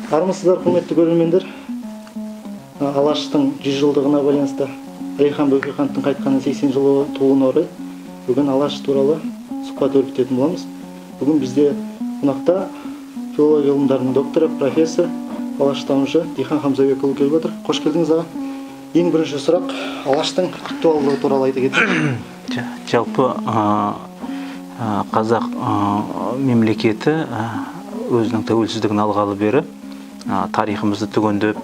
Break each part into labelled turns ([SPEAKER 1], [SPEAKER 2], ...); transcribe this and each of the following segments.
[SPEAKER 1] Армысыздар, құрметті көрермендер! Алаштың 100 жылдығына байланысты, Әлихан Бөкейхановтың қайтқанына 80 жыл толуына орай бүгін Алаш туралы сұхбат өрбітетін боламыз. Бүгін бізде қонақта филология ғылымдарының докторы, профессор, алаштанушы Дихан Хамзабекұлы келіп отыр. Қош келдіңіз, аға! Ең бірінші сұрақ: Алаштың актуалдығы туралы айта кетсеңіз.
[SPEAKER 2] Жалпы қазақ мемлекеті өзінің тәуелсіздігін алғалы бері тарихымызды түгендеп,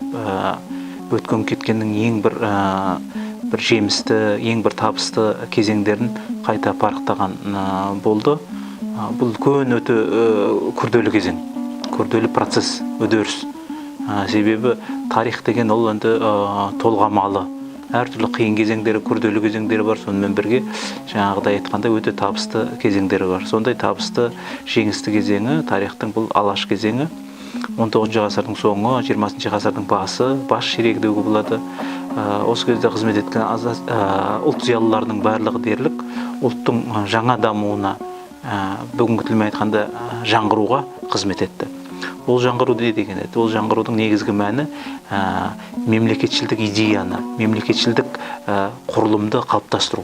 [SPEAKER 2] өткен кеткеннің ең бір жемісті, ең бір табысты кезеңдерін қайта парықтаған болды. Бұл үлкен, өте күрделі кезең, күрделі процесс, үдеріс. Себебі тарих деген ол енді толғамалы, әртүрлі қиын кезеңдері, күрделі кезеңдері бар, сонымен бірге жаңағыдай айтқанда өте табысты кезеңдері бар. Сондай табысты, жеңісті кезеңі тарихтың бұл Алаш кезеңі, 19 ғасырдың соңы, 20 ғасырдың басы, бас ширегі деуге болады. Осы кезде қызмет еткен ұлт зиялыларының барлығы дерлік ұлттың жаңа дамуына, бүгінгі тілмен айтқанда, жаңғыруға қызмет етті. Ол жаңғыру не деген еді? Ол жаңғырудың негізгі мәні мемлекетшілдік идеяны, мемлекетшілдік құрылымды қалыптастыру.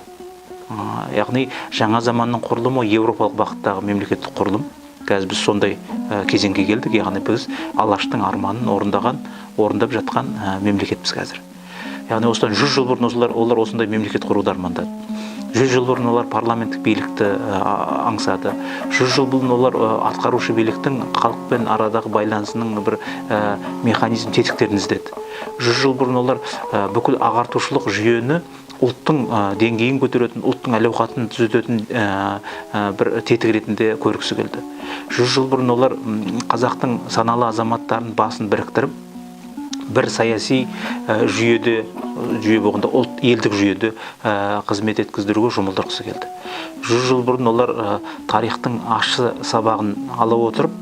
[SPEAKER 2] Яғни жаңа заманның құрылымы еуропалық бағыттағы мемлекеттік құрылым. Қазір біз сондай кезеңге келдік, яғни біз Алаштың арманын орындаған, орындап жатқан мемлекетпіз қазір. Яғни осыдан 100 жыл бұрын олар осындай мемлекет құруды армандады. 100 жыл бұрын олар парламенттік билікті аңсады. 100 жыл бұрын олар атқарушы биліктің халықпен арадағы байланысының бір механизм тетіктерін іздеді. 100 жыл бұрын олар бүкіл ағартушылық жүйені ұлттың деңгейін көтеретін, ұлттың әл ауқатын түзететін бір тетік ретінде көргісі келді. 100 жыл бұрын олар қазақтың саналы азаматтарын басын біріктіріп, бір саяси жүйеде, жүйе болғанда ұлт, елдік жүйеде қызмет еткіздіруге жұмылдырғысы келді. 100 жыл бұрын олар тарихтың ащы сабағын ала отырып,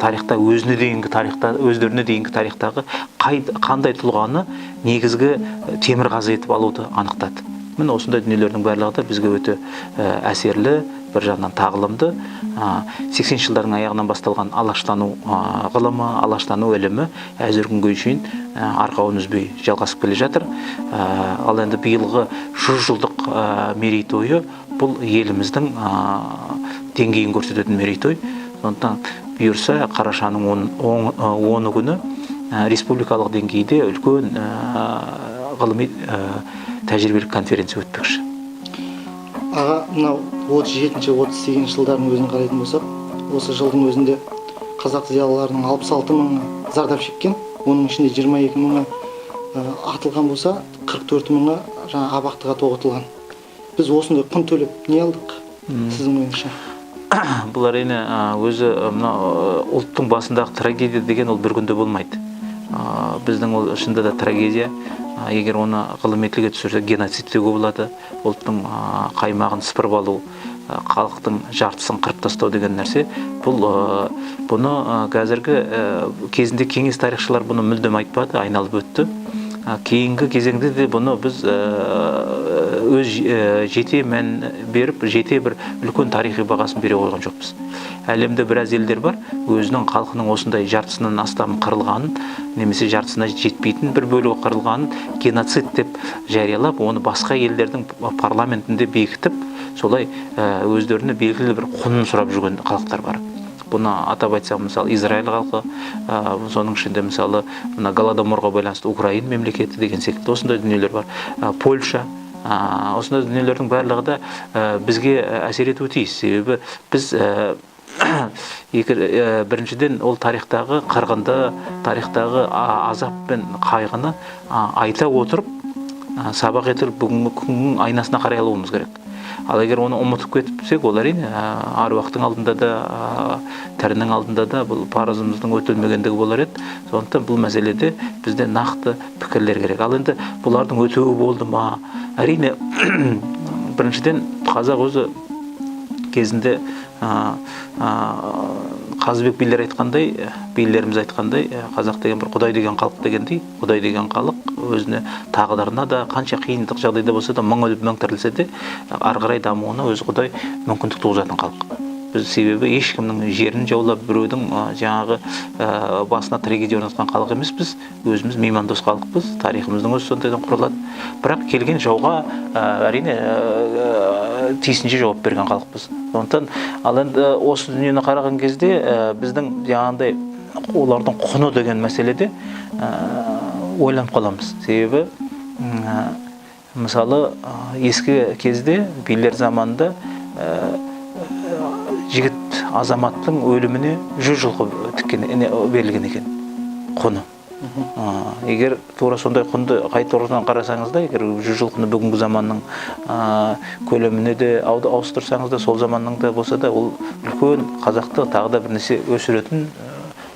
[SPEAKER 2] тарихта өзіне дейінгі тарихта, өздеріне дейінгі тарихтағы қандай тұлғаны негізгі темірқазы етіп алуды анықтады. Міне, осындай дүниелердің барлығы да бізге өте әсерлі, бір жағынан тағылымды. 80 жылдардың аяғынан басталған алаштану ғылымы, алаштану ілімі әзір күнге шейін арқауын үзбей жалғасып келе жатыр. Ал енді биылғы 100 жылдық мерейтойы бұл еліміздің деңгейін көрсететін мерейтой. Сондықтан бұйырса, қарашаның 10-ы күні республикалық деңгейде үлкен ғылыми тәжірибелік конференция өтпекші.
[SPEAKER 1] Аға, мынау 37-, 38 жылдардың өзін қарайтын болсақ, осы жылдың өзінде қазақ зиялыларының 66 мыңы зардап шеккен, оның ішінде 22 мыңы атылған болса, 44 мыңы жаңа абақтыға тоғытылған. Біз осындай құн төлеп не алдық, сіздің ойыңызша?
[SPEAKER 2] Бұл, әрине, өзі мына ұлттың басындағы трагедия деген ол бір күнде болмайды. Біздің ол шынында да трагедия. Егер оны ғылыми тілге түсірсе, геноцид деуге болады. Ұлттың қаймағын сыпырып алу, халықтың жартысын қырып тастау деген нәрсе бұл. Бұны қазіргі кезінде кеңес тарихшылар бұны мүлдем айтпады, айналып өтті. Кейінгі кезеңде де бұны біз өз жете мән беріп, жете бір үлкен тарихи бағасын бере қойған жоқпыз. Әлемде біраз елдер бар, өзінің халқының осындай жартысынан астам қырылғанын немесе жартысына жетпейтін бір бөлігі қырылғанын геноцид деп жариялап, оны басқа елдердің парламентінде бекітіп, солай өздеріне белгілі бір құнын сұрап жүрген халықтар бар. Бұны атап айтсақ, мысалы, Израиль халқы, соның ішінде, мысалы, мына Голодоморға байланысты Украин мемлекеті деген секілді осындай дүниелер бар. Польша, осындай дүниелердің барлығы да бізге әсер етуі тиіс. Себебі біз біріншіден, ол тарихтағы қырғынды, тарихтағы азап пен қайғыны айта отырып, сабақ етіп, бүгінгі күннің айнасына қарай алуымыз керек. Ал егер оны ұмытып кетсек, ол, әрине, аруақтың алдында да, тірінің алдында да бұл парызымыздың өтелмегендігі болар еді. Сондықтан бұл мәселеде бізде нақты пікірлер керек. Ал енді бұлардың өтеуі болды ма? Әрине, біріншіден, қазақ өзі кезінде Қазыбек билер айтқандай, билеріміз айтқандай, қазақ деген бір құдай деген халық дегендей, құдай деген халық өзіне, тағдырына да қанша қиындық жағдайда болса да, мың өліп, мың тірілсе де, ары қарай дамуына өзі құдай мүмкіндік туғызатын халық. Біз себебі ешкімнің жерін жаулап, біреудің жаңағы басына трагедия орнатқан халық емеспіз. Өзіміз меймандос халықпыз, тарихымыздың өзі сондайдан құралады. Бірақ келген жауға әрине тиісінше жауап берген халықпыз. Сондықтан ал енді осы дүниені қараған кезде біздің жаңағындай олардың құны деген мәселеде ойланып қаламыз. Себебі мысалы ескі кезде билер заманында жігіт азаматтың өліміне 100 жылқы тіккен берілген екен құны. Егер тура сондай құнды қай тұрғыдан қарасаңыз да, егер 100 жылқыны бүгінгі заманның көлеміне де ауыстырсаңыз да, сол заманның да болса да, ол үлкен қазақты тағы да бір нәрсе өсіретін,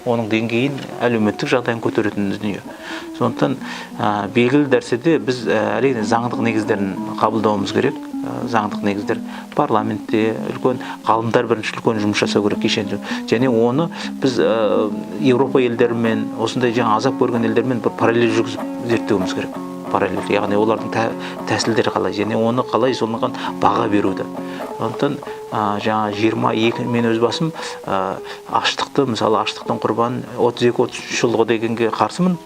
[SPEAKER 2] оның деңгейін, әлеуметтік жағдайын көтеретін дүние. Сондықтан белгілі нәрседе біз әрине заңдық негіздерін қабылдауымыз керек. Заңдық негіздер парламентте үлкен ғалымдар бірінші үлкен жұмыс жасау керек кешенді. Және оны біз Еуропа елдерімен, осындай жаңа азап көрген елдермен бір параллель жүргізіп зерттеуіміз керек. Параллель, яғни олардың тәсілдері қалай және оны қалай соған баға беруді. Сондықтан жаңа 22, мен өз басым аштықты, мысалы аштықтың құрбаны 32-33 жылғы дегенге қарсымын.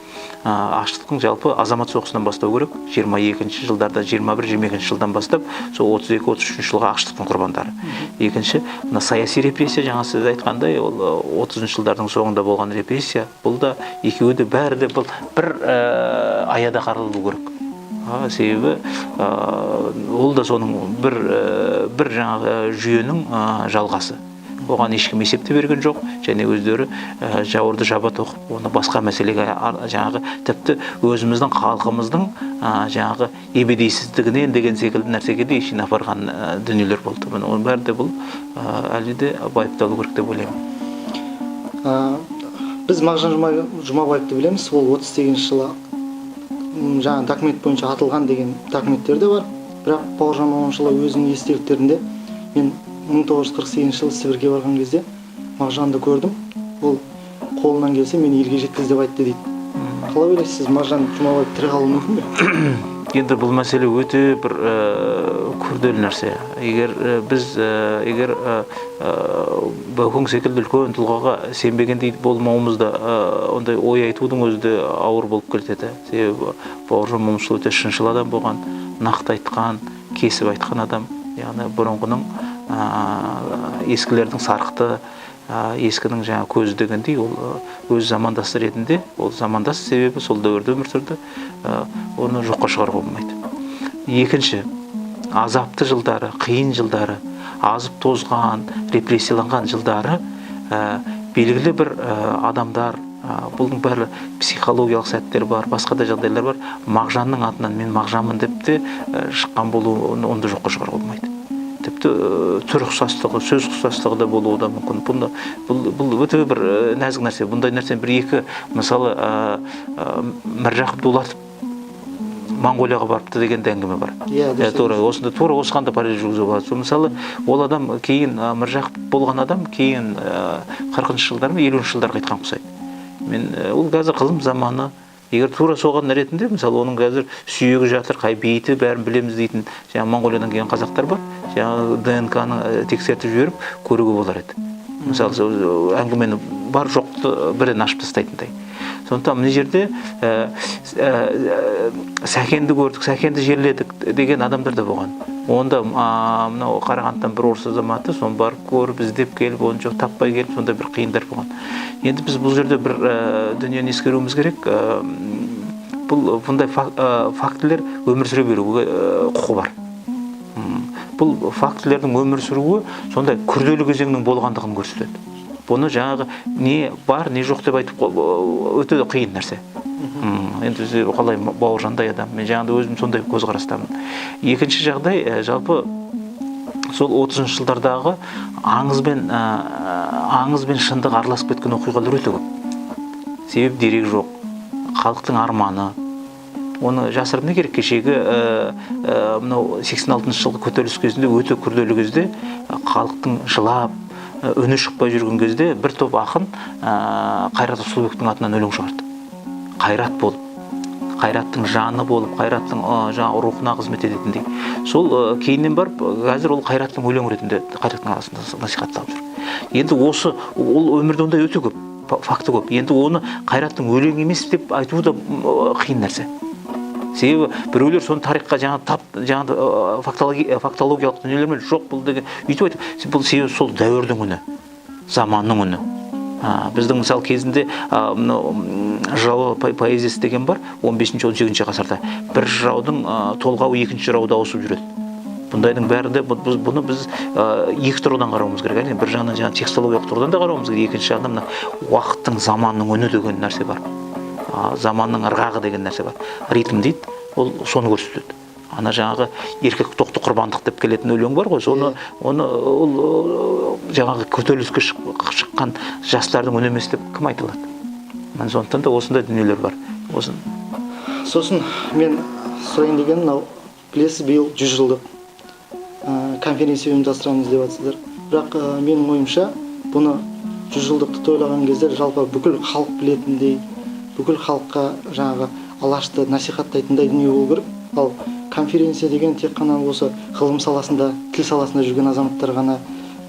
[SPEAKER 2] Аштықтың жалпы азамат соғысынан бастау керек. 22 жылдарда, 21-22 жылдан бастап сол 32-33 жылғы аштықтың құрбандары. Екінші, мына саяси репрессия, жаңа сіз айтқандай, ол 30 жылдардың соңында болған репрессия. Бұл да екеуі де бәрі де бұл бір аяда қаралу керек. Себебі ол да соның бір жаңағы жүйенің жалғасы. Оған ешкім есеп те берген жоқ, және өздері жауырды жаба тоқып, оны басқа мәселеге жаңағы тіпті өзіміздің халқымыздың жаңағы ебедейсіздігінен деген секілді нәрсеге де шейін апарған дүниелер болды. Міне, оның бәрі де бұл әлі де байыпталу керек деп ойлаймын.
[SPEAKER 1] Біз Мағжан Жұмабаевты білеміз, ол 38 жылы жаңа документ бойынша атылған деген документтер де бар. Бірақ Бауыржан Момышұлы өзінің естеліктерінде мен 1948 жылы Сібірге барған кезде Мағжанды көрдім, ол қолынан келсе мені елге жеткіз деп айтты дейді. Қалай ойлайсыз, Мағжан Жұмабаев тірі қалуы мүмкін бе?
[SPEAKER 2] Енді бұл мәселе өте бір күрделі нәрсе. Егер біз егер Бәукең секілді үлкен тұлғаға сенбегендей болмауымыз да, ондай ой айтудың өзі де ауыр болып кетеді. Себебі Бауыржан Момышұлы өте шыншыл адам болған, нақты айтқан, кесіп айтқан адам. Яғни бұрынғының ескілердің сарқыты, ескінің жаңа көзі дегендей, ол өз замандасы ретінде, ол замандас, себебі сол дәуірде өмір сүрді, оны жоққа шығаруға болмайды. Екінші, азапты жылдары, қиын жылдары, азып тозған, репрессияланған жылдары белгілі бір адамдар, бұның бәрі психологиялық сәттер бар, басқа да жағдайлар бар. Мағжанның атынан мен Мағжанмын деп те шыққан болуы, оны да жоққа шығаруға болмайды. Тіпті түр ұқсастығы, сөз ұқсастығы да болуы да мүмкін. Бұл өте бір нәзік нәрсе. Бұндай нәрсе бір екі, мысалы, Міржақып Дулатов Моңғолияға барыпты деген де әңгіме бар.
[SPEAKER 1] Иә, дұрыс.
[SPEAKER 2] Тура осында, тура осыған да параллель жүргізуге болады. Сол, мысалы, ол адам кейін, Міржақып болған адам кейін 40-шы жылдар ма, 50-ші жылдар қайтқан ұқсайды. Мен ол қазір ғылым заманы. Егер тура соған ретінде, мысалы, оның қазір сүйегі жатыр, қай бейіті бәрін білеміз дейтін жаңа Моңғолиядан келген қазақтар бар. Жаңа ДНК-ны тексертіп жіберіп көруге болар еді. Мысалы, сол әңгімені бар жоқты бірден ашып тастайтындай. Сондықтан мына жерде Сәкенді көрдік, Сәкенді жерледік деген адамдар да болған. Онда мынау Қарағандыдан бір орыс азаматы соны барып көріп, іздеп келіп, оны жоқ таппай келіп, сондай бір қиындар болған. Енді біз бұл жерде бір дүниені ескеруіміз керек. Бұл бұндай фактілер өмір сүре беруге құқы бар. Бұл фактілердің өмір сүруі сондай күрделі кезеңнің болғандығын көрсетеді. Бұны жаңағы не бар, не жоқ деп айтып өте қиын нәрсе. Енді біз қалай Бауыржандай адам, мен жаңағыдай өзім сондай көзқарастамын. Екінші жағдай, жалпы сол 30 жылдардағы аңыз бен шындық араласып кеткен оқиғалар өте көп. Себебі дерек жоқ, халықтың арманы. Оны жасырып не керек, кешегі мынау 86 жылғы көтеріліс кезінде өте күрделі кезде, халықтың жылап, үні шықпай жүрген кезде бір топ ақын Қайрат Рысқұлбековтің атынан өлең шығарды. Қайрат болып, Қайраттың жаны болып, Қайраттың жаңағы рухына қызмет ететіндей. Сол кейіннен барып қазір ол Қайраттың өлең ретінде Қайраттың арасында насихатталып жүр. Енді осы ол өмірде ондай өте көп факті көп. Енді оны Қайраттың өлеңі емес деп айту да қиын нәрсе. Себебі біреулер соны тарихқа жаңа тап жаңа фактологиялық дүниелермен жоқ бұл деген өйтіп айтып, бұл себебі сол дәуірдің үні, заманның үні. Біздің мысалы кезінде мынау жырау поэзиясы деген бар, 15-18 ғасырда бір жыраудың толғауы екінші жырауда ауысып жүреді. Бұндайдың бәрі де бұны біз екі тұрғыдан қарауымыз керек. Әрине, бір жағынан жаңағы текстологиялық тұрғыдан да қарауымыз керек, екінші жағынан мына уақыттың, заманның үні деген нәрсе бар. Заманның ырғағы деген нәрсе бар. Ритм дейді, ол соны көрсетеді. Ана жаңағы еркек тоқты құрбандық деп келетін өлең бар ғой, соны оны ол жаңағы көтеріліске шыққан жастардың үні емес деп кім айта алады? Міне, сондықтан да осындай дүниелер бар. Осын.
[SPEAKER 1] Сосын мен сұрайын дегенім, мынау білесіз, биыл 100 жылдық конференция ұйымдастырамыз деп жатсыздар. Бірақ менің ойымша, бұны 100 жылдықты тойлаған кезде жалпы бүкіл халық білетіндей, бүкіл халыққа жаңағы Алашты насихаттайтындай дүние болу керек. Ал конференция деген тек қана осы ғылым саласында, тіл саласында жүрген азаматтар ғана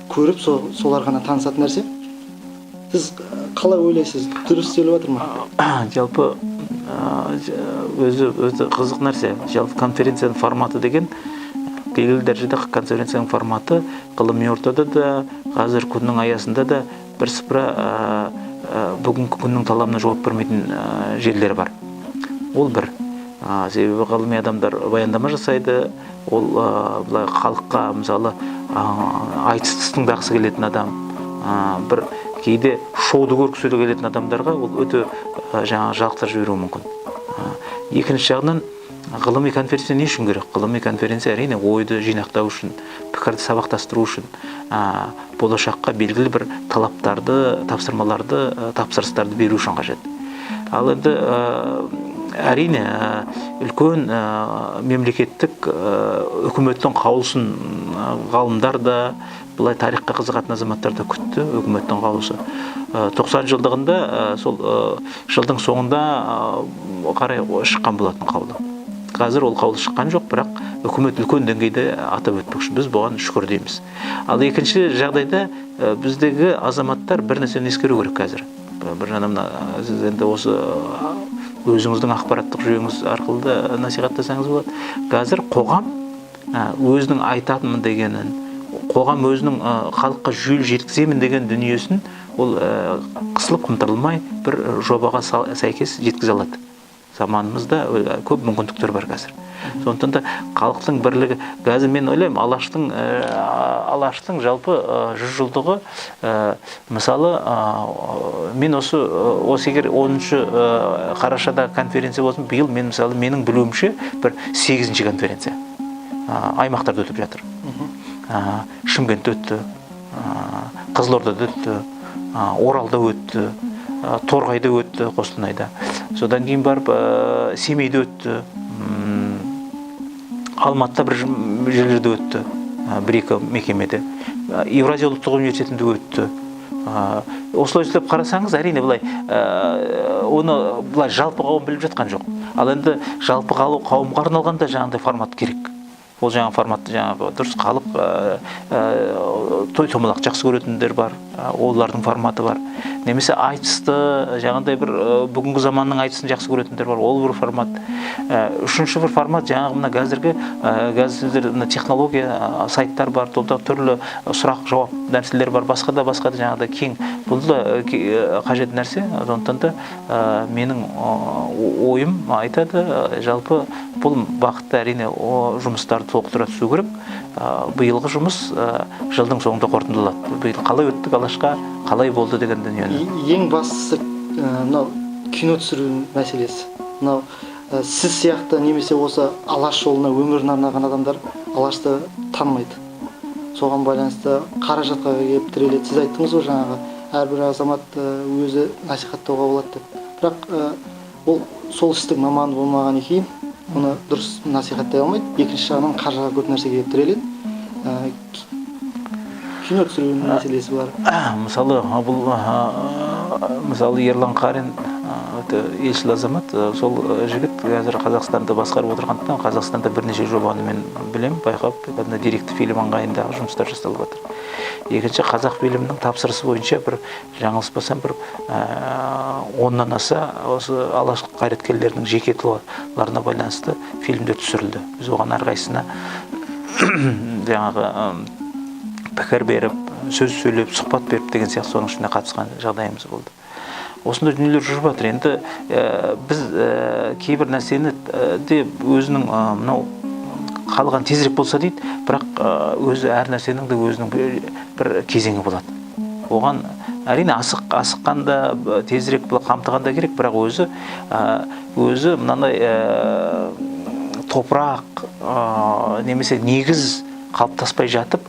[SPEAKER 1] көріп, солар ғана танысатын нәрсе. Сіз қалай ойлайсыз, дұрыс істеліп жатыр ма?
[SPEAKER 2] Жалпы өзі өте қызық нәрсе. Жалпы конференцияның форматы деген белгілі дәрежеде конференцияның форматы ғылыми ортада да, қазір күннің аясында да бірсыпыра бүгінгі күннің талабына жауап бермейтін жерлері бар. Ол бір. Себебі ғылыми адамдар баяндама жасайды, ол былай халыққа мысалы айтысты тыңдағысы келетін адам, бір кейде шоуды көргісі келетін адамдарға ол өте жаңағы жалықтырып жіберуі мүмкін. Екінші жағынан, ғылыми конференция не үшін керек? Ғылыми конференция, әрине, ойды жинақтау үшін, пікірді сабақтастыру үшін, болашаққа белгілі бір талаптарды, тапсырмаларды, тапсырыстарды беру үшін қажет. Ал енді әрине, үлкен мемлекеттік үкіметтің қаулысын ғалымдар да, былай тарихқа қызығатын азаматтар да күтті. Үкіметтің қаулысы 90 жылдығында сол жылдың соңында қарай шыққан болатын қаулы. Қазір ол қаулы шыққан жоқ, бірақ үкімет үлкен деңгейде атап өтпекші, біз бұған шүкір дейміз. Ал екінші жағдайда біздегі азаматтар бір нәрсені ескеру керек. Қазір бір жағынан мына сіз енді осы өзіңіздің ақпараттық жүйеңіз арқылы да насихаттасаңыз болады. Қазір қоғам өзінің айтатынмын дегенін, қоғам өзінің халыққа жүйелі жеткіземін деген дүниесін ол қысылып қымтырылмай бір жобаға сәйкес жеткізе алады. Заманымызда көп мүмкіндіктер бар қазір. Сондықтан да халықтың бірлігі қазір, мен ойлаймын, Алаштың жалпы 100 жылдығы, мысалы, мен осы егер 10 қарашада конференция болсын, биыл мен мысалы, менің білуімше, бір сегізінші конференция аймақтарда өтіп жатыр. Шымкентте өтті, Қызылордада өтті, Оралда өтті, Торғайда өтті, Қостанайда, содан кейін барып Семейде өтті, Алматыда бір жерлерде өтті, бір екі мекемеде, Еуразия ұлттық университетінде өтті. Осылай істеп қарасаңыз, әрине, былай оны былай жалпы қауым біліп жатқан жоқ. Ал енді жалпы қауымға арналғанда жаңағыдай формат керек. Ол жаңа форматты жаңағы дұрыс халық той томалақ жақсы көретіндер бар, олардың форматы бар, немесе айтысты, жаңағыдай бір бүгінгі заманның айтысын жақсы көретіндер бар, ол бір формат. Үшінші бір формат жаңағы мына қазіргі қазір мына технология, сайттар бар, толта түрлі сұрақ жауап нәрселер бар, басқа да, басқа да жаңағыдай кең, бұл да қажет нәрсе. Сондықтан да менің ойым айтады, жалпы бұл бағытта, әрине, жұмыстарды толықтыра түсу керек. Биылғы жұмыс жылдың соңында қорытындыланады, биыл қалай өттік, Алашқа қалай болды деген дүниені.
[SPEAKER 1] Ең бастысы мынау кино түсіру мәселесі. Мынау сіз сияқты немесе осы Алаш жолына өмірін арнаған адамдар Алашты танымайды. Соған байланысты қаражатқа келіп тіреледі. Сіз айттыңыз ғой жаңағы, әрбір азамат өзі насихаттауға болады деп, бірақ ол сол істің маманы болмағаннан кейін оны дұрыс насихаттай алмайды. Екінші жағынан, қаржыға көп нәрсе келіп тіреледі. Кино түсіру мәселесі бар.
[SPEAKER 2] Мысалы, бұл мысалы, Ерлан Қарин Елшіл азамат, сол жігіт қазір Қазақстанды басқарып отырғандықтан, Қазақстанда бірнеше жобаны мен білемін, байқап, кәдімгі деректі фильм ыңғайындағы жұмыстар жасалып жатыр. Екінші, Қазақ фильмінің тапсырысы бойынша бір, жаңылыспасам, бір 10-нан аса осы Алаш қайраткерлерінің жеке тұлғаларына байланысты фильмдер түсірілді. Біз оған әрқайсысына жаңағы пікір беріп, сөз сөйлеп, сұхбат беріп деген сияқты, соның ішінде қатысқан жағдайымыз болды. Осындай дүниелер жүріп жатыр. Енді біз кейбір нәрсені де өзінің мынау қалған тезірек болса дейді, бірақ өзі әр нәрсенің де өзінің бір кезеңі болады. Оған, әрине, асыққанда, тезірек қамтыған да керек, бірақ өзі мынандай топырақ немесе негіз қалыптаспай жатып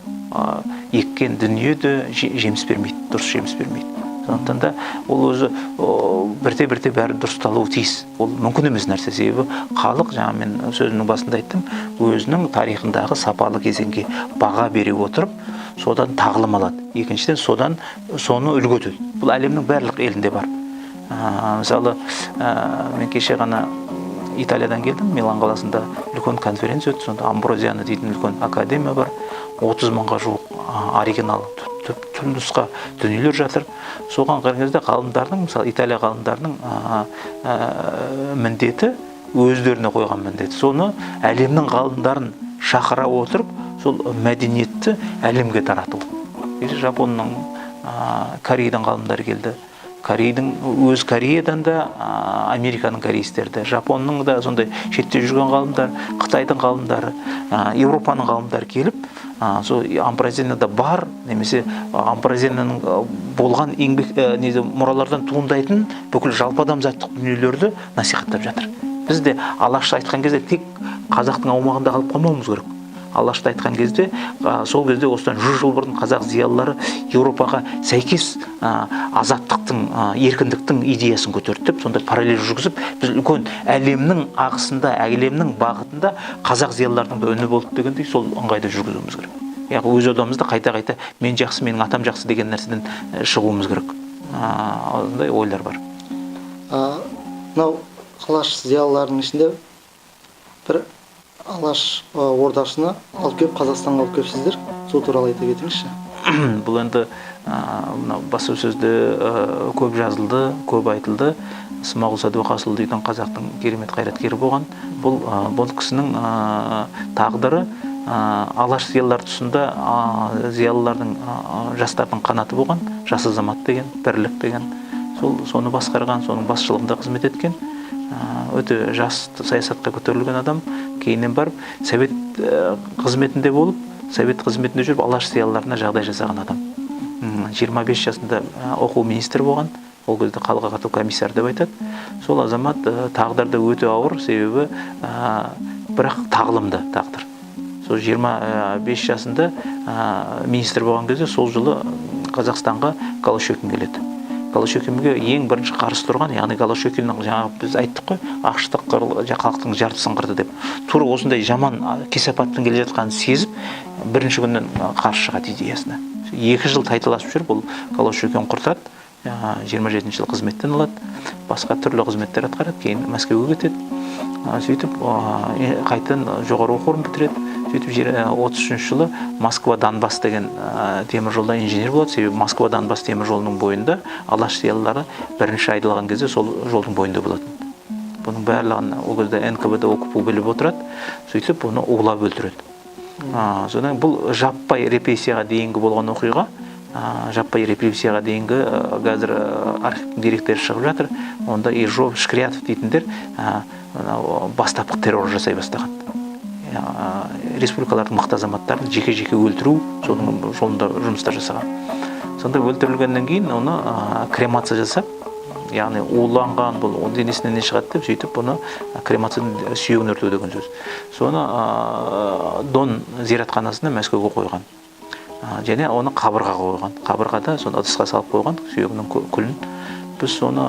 [SPEAKER 2] еккен дүние де жеміс бермейді, дұрыс жеміс бермейді. Сондықтан да ол өзі бірте бірте бәрі дұрысталуы тиіс. Ол мүмкін емес нәрсе, себебі халық, жаңа мен сөзімнің басында айттым, өзінің тарихындағы сапалы кезеңге баға бере отырып, содан тағлым алады. Екіншіден, содан соны үлгі етеді. Бұл әлемнің барлық елінде бар. Мысалы, мен кеше ғана Италиядан келдім. Милан қаласында үлкен конференция өтті. Сонда Амброзиано дейтін үлкен академия бар, 30 мыңға жуық оригинал, түп нұсқа дүниелер жатыр. Соған қараған кезде ғалымдардың, мысалы, Италия ғалымдарының міндеті, өздеріне қойған міндеті, соны әлемнің ғалымдарын шақыра отырып, сол мәдениетті әлемге тарату. Кеше Жапонның, Корейдің ғалымдары келді. Корейдің өз Кореядан да, Американың корейстері де, Жапонның да сондай шетте жүрген ғалымдар, Қытайдың ғалымдары, Еуропаның ғалымдары келіп, сол Амброзианада бар немесе Амброзиананың болған еңбек, неде, мұралардан туындайтын бүкіл жалпы адамзаттық дүниелерді насихаттап жатыр. Біз де Алашты айтқан кезде тек қазақтың аумағында қалып қалмауымыз керек. Алашты айтқан кезде, сол кезде, осыдан 100 жыл бұрын қазақ зиялылары Еуропаға сәйкес азаттықтың, еркіндіктің идеясын көтерді деп, сондай параллель жүргізіп, біз үлкен әлемнің ағысында, әлемнің бағытында қазақ зиялыларының да үні болды дегендей, сол ыңғайда жүргізуіміз керек. Яғни өз одамызда қайта қайта мен жақсы, менің атам жақсы деген нәрседен шығуымыз керек. Ондай ойлар бар.
[SPEAKER 1] Мынау Алаш зиялыларының ішінде бір Алаш ордашыны алып келіп, Қазақстанға алып келіпсіздер. Сол туралы айта кетіңізші.
[SPEAKER 2] Бұл енді мынау баспасөзде көп жазылды, көп айтылды. Смағұл Сәдуақасұлы дейтін қазақтың керемет қайраткері болған. Бұл кісінің тағдыры, Алаш зиялылар тұсында зиялылардың, жастардың қанаты болған Жас азамат деген, Бірлік деген, сол соны басқарған, соның басшылығында қызмет еткен, өте жас саясатқа көтерілген адам. Кейіннен барып совет қызметінде болып, совет қызметінде жүріп, Алаш зиялыларына жағдай жасаған адам. 25 жасында оқу министрі болған. Ол кезде халық ағарту комиссары деп айтады. Сол азамат, тағдырды өте ауыр, себебі бірақ тағлымды тағдыр. Сол 25 жасында министр болған кезде, сол жылы Қазақстанға Голощекин келеді. Голощекинге ең бірінші қарсы тұрған, яғни Голощекиннің, жаңағы біз айттық қой, аштық, халықтың жартысын қырды деп, тура осындай жаман кесапаттың келе жатқанын сезіп, бірінші күннен қарсы шығады идеясына. 2 жыл тайталасып жүріп, ол Голощекин құртады. 27-жылы қызметтен алады, басқа түрлі қызметтер атқарады, кейін Мәскеуге кетеді. Сөйтіп қайтадан жоғары оқу орнын бітіреді. Сөйтіп 33 жылы Москва Донбасс деген темір жолда инженер болады, себебі Москва Донбасс темір жолының бойында Алаш зиялылары бірінші айдалған кезде сол жолдың бойында болатын. Бұның барлығын ол кезде НКВД, ОГПУ біліп отырады. Сөйтіп бұны улап өлтіреді. Содан бұл жаппай репрессияға дейінгі болған оқиға. Жаппай репрессияға дейінгі, қазір архивтің деректері шығып жатыр. Онда Ежов, Шкирятов дейтіндер мынау бастапқы террор жасай бастаған, республикалардың мықты азаматтарын жеке жеке өлтіру, соның жолында жұмыстар жасаған. Сонда өлтірілгеннен кейін оны кремация жасап, яғни уланған, бұл оның денесінен не шығады деп, сөйтіп бұны кремацияның, сүйегін өртеу деген сөз, соны Дон зиратханасына, Мәскеуге қойған. Және оны қабырғаға қойған, қабырғада соны ыдысқа салып қойған сүйегінің күлін. Біз соны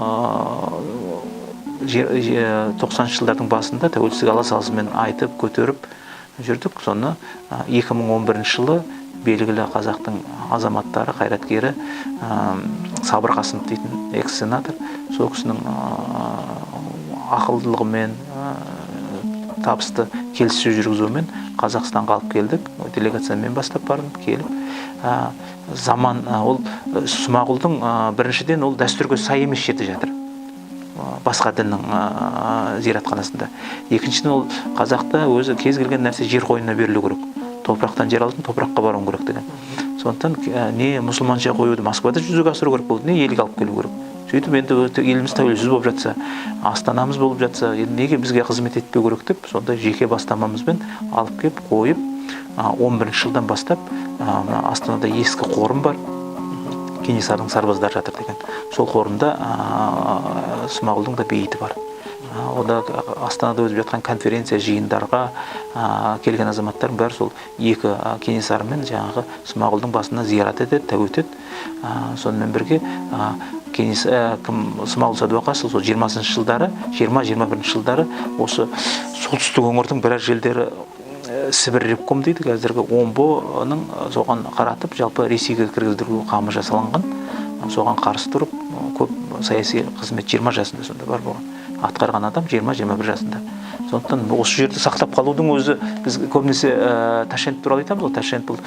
[SPEAKER 2] 90-жылдардың басында тәуелсіздік ала салысымен айтып, көтеріп жүрдік. Соны 2011 жылы Белгілі қазақтың азаматтары, қайраткері Сабыр Қасымов дейтін экс сенатор, сол кісінің ақылдылығымен, табысты келіссөз жүргізумен Қазақстанға алып келдік. Делегациямен бастап бардым, келіп заман ол Смағұлдың, біріншіден, ол дәстүрге сай емес жерде жатыр, басқа діннің зиратханасында. Екіншіден, ол қазақта өзі кез келген нәрсе жер қойнына берілу керек, топырақтан жер алдың, топыраққа баруың керек деген. Сондықтан не мұсылманша қоюды Москвада жүзеге асыру керек болды, не елге алып келу керек. Сөйтіп енді еліміз тәуелсіз болып жатса, астанамыз болып жатса, енді неге бізге қызмет етпеу керек деп, сондай жеке бастамамызбен алып келіп қойып, 11 жылдан бастап мына Астанада ескі қорым бар, Кенесарының сарбаздары жатыр деген, сол қорымда Смағұлдың да бейіті бар. Онда Астанада өтіп жатқан конференция, жиындарға келген азаматтардың бәрі сол екі Кенесары мен жаңағы Смағұлдың басына зиярат етеді, тәу етеді. Сонымен бірге Кенес кім, Смағұл Сәдуақасов сол 20-жылдары, 20-21 жылдары осы солтүстік өңірдің біраз жердері, Сібір ревком дейді, қазіргі Омбының, соған қаратып, жалпы Ресейге кіргіздіру қамы жасалынған. Соған қарсы тұрып, көп саяси қызмет 20 жасында сонда бар болған атқарған адам, 20-21 жасында. Сондықтан осы жерді сақтап қалудың өзі, біз көбінесе Тәшенов туралы айтамыз ғой. Тәшенов бұл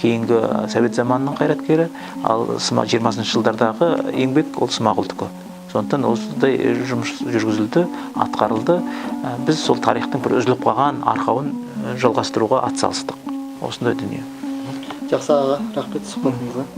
[SPEAKER 2] кейінгі совет заманының қайраткері, ал 20-жылдардағы еңбек ол Смағұлдікі. Сондықтан осындай жұмыс жүргізілді, атқарылды. Біз сол тарихтың бір үзіліп қалған арқауын жалғастыруға атсалыстық, осындай дүние.
[SPEAKER 1] Жақсы, аға, рахмет сұхбатыңызға.